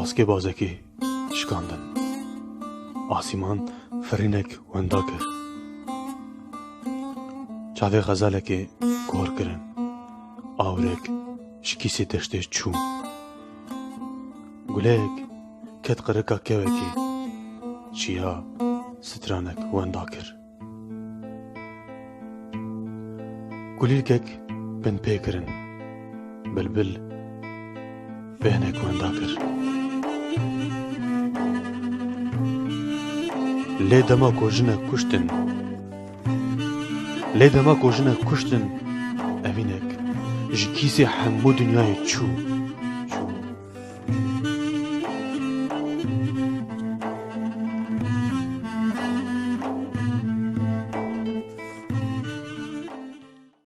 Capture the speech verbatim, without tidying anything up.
Baskê bazekê şikandin. Asîman firînek wenda kir. Çavê xezelekê kor kirin. Awirek ji kîsê deştê çû. Gulek ket qirika kewekê. Çiya stranek wenda kir. Kulîlkek bin pê kirin. Bilbil bêhnek wenda kir. Lê dema ku jinek kuştin, lê dema ku jinek kuştin, evînek ji kîsê hemû dinyayê çû.